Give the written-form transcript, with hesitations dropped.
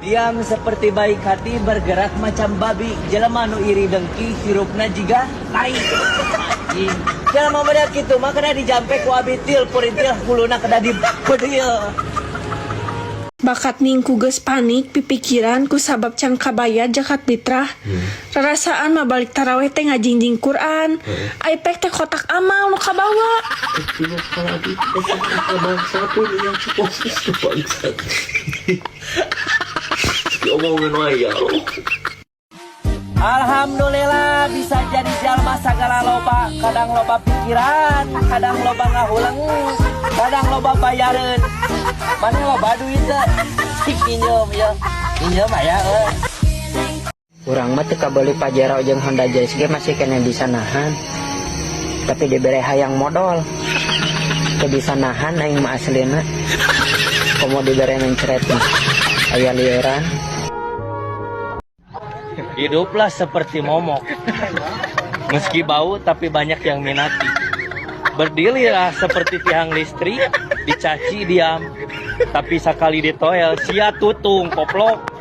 Diam seperti baik hati, bergerak macam babi. Jelema nu iri dengki, hirupna jiga tai. Anjing. Jelema model kitu mah kena dijampe ku abitil purintil, huluna kena dibedil. Bakat ningku geus panik pipikiran ku sabab can kabayar zakat fitrah. Rarasaan mah balik taraweh teh ngajingjing Quran. Ai pek teh kotak amal nu kabawa. Bangsat yang bangsat. Diomongin wae, ya Allah. Alhamdulillah bisa jadi jalma sagala loba, kadang loba pikiran, kadang loba ngahuleng, kadang loba bayaran. Mana loba duit teh? Cik minjem ya, minjem aya euy. Urang mah teu kabeli Pajero jeung Honda Jazz ge masih keneh bisa nahan. Tapi dibere hayang modol. Teu bisa nahan aing mah aslina. Komo dibere mencret mah. Aya lieuran. Hiduplah seperti momok. Meski bau, tapi banyak yang minati. Berdirilah seperti tiang listrik, dicaci diam. Tapi sekali ditoel, sia tutung, koplok.